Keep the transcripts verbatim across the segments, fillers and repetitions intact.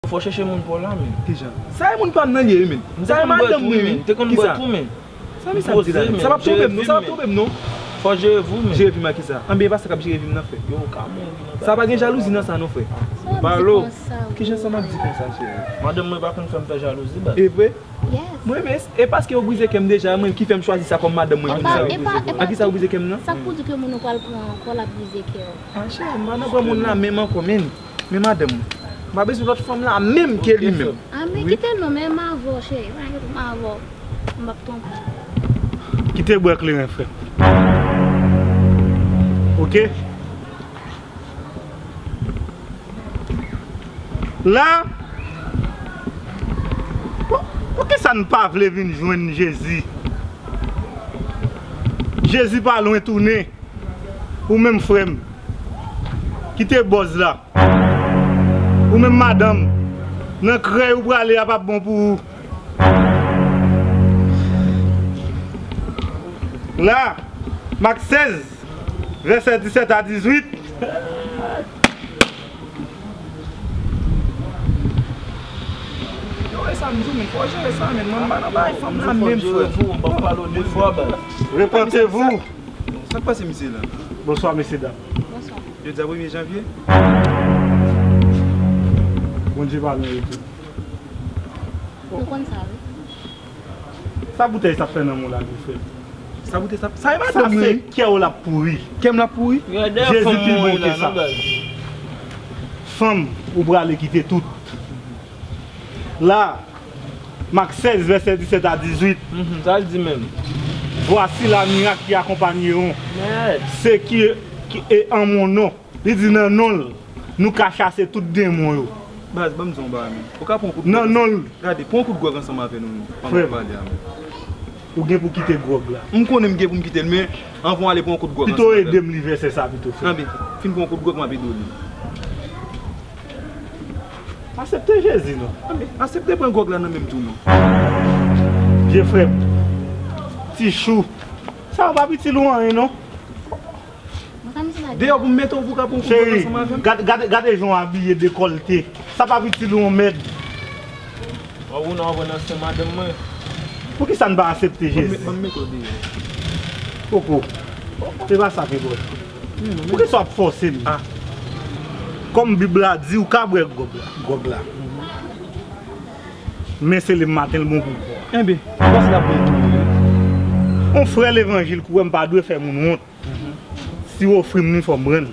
Fò chèche moun pa w la, men. Kijan? Sa e moun pa m nan li ye, men. Sa e madanm mwen, wi. Kisa? Sa men sa ap di la, men? Sa p ap twonpe m, non. Sa p ap twonpe m, non. Fò jere vi w, men. Jere vi m a kisa? Anben, e pa sa k ap jere vi m nan, frè. Yo, ou ka mouri nan bagay sa. Sa pa gen jalouzi nan sa, non, frè. Palo. Kijan sa m ap di konsa, cheri? Madanm mwen pa konn fè m fè jalouzi, baz. E vre? Yes. Mwen, men, e paske ou brize kè m deja, mwen ki fè m chwazi sa kòm madanm mwen. Epa, epa, epa. A kisa ou brize kè m nan? Sa k pou di ke moun ou pral pran ankò l ap brize kè w? Ah, cheri, m pa nan pran moun la menm ankò, men. Men madanm mwen. M pa bezwen lòt fanm la menm ke li menm. Ah, men kite l non, men m avè w, cheri. Pa gen pwoblèm, m avè w. M p ap twonpe w. Kite bwè kleren, frè m. Oke? La, pou, poukisa n pa vle vin jwenn Jezi? Jezi pa lwen tounen. Ou menm frè m, kite bòz la. Ou menm madanm, nan krèy ou prale a p ap bon pou ou. La, Mak sèz, vèsè disèt a dizuit. Yo, e sa m di w, men fò w jere sa, men mwen m pa nan bagay fanm nan menm, frè. Repentez-vous. Sa k pase, mesye la? Bonswa, mesye dam. Bonswa. Jodi a premye janvye. Bondye pa lwen tou. Nou konn sa, wi. Sa boutèy sa ap fè nan men w la, wi, frè m? Sa boutèy sa, sa e madanm mwen, wi. Sa se kè w l ap pouri. Kè m l ap pouri? Jezi pi bon ke sa. Fanm, ou prale kite tout. La, Mak sèz, vèsè disèt a dizuit. Mhm, sa l di menm? Voici la miracle qui accompagneront ceux qui, qui, et en mon nom. Li di nan non l, nou ka chase tout demon yo. Baz, ban m di w yon bagay, men. Ou ka pran yon kout gwòg. Nan non l. Gade, pran yon kout gwòg ansanm avè nou, non. Frè m, ou gen pou kite gwòg la. M konnen m gen pou m kite l, men anvan w ale, pran yon kout gwòg ansanm avè m. Pito ede m li vèsè sa pito, frè m. Anben, fin pran yon kout gwòg, m ap ede w li. Asepte Jezi, non. Anben, asepte pran gwòg la nan men m tou, non. Vye frè m, ti chou, sa yo p ap itil ou anyen, non. Deyò pou m mete w pou w ka pran kout gwòg ansanm avè m. Cheri, gad, gad, gade jan w abiye dekòlte. Sa p ap itil ou yon mèd. W ap wè nan, w ap wè nan sen madanm mwen. Poukisa n pa asepte Jezi? Ban m mete w deyò. Poko. Se pa sa ke bon. Poukisa w ap fòse m? Kòm Bib la di, ou ka bwè gwòg la, gwòg la. Men sele m maten, l bon pou kò a. Enben, ou panse l ap bon pou ou, wi. On frè levanjil k ou wè m pa dwe fè moun wont. Si w ofri m li, fò m pran l.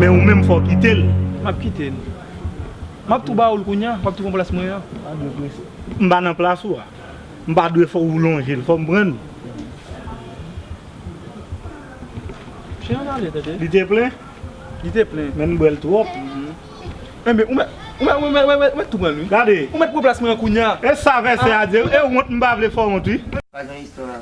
Men ou menm, fò w kite l. M ap kite l. M ap tou ba ou l kounye a, w ap tou pran plas mwen an. Pa dwe prese. M pa nan plas ou a. M pa dwe fè w lonje l, fò m pran l. Chen an ale, tande. Li te plen? Li te plen. Men m bwè l twòp. Enben, ou mèt, ou mèt, ou mèt, ou mèt, ou mèt tou pran l, wi. Gade. Ou mèt pran plas mwen an kounye a. E sa vèsè a di, e wont m pa vle fè w wont, wi. Pa gen istwa.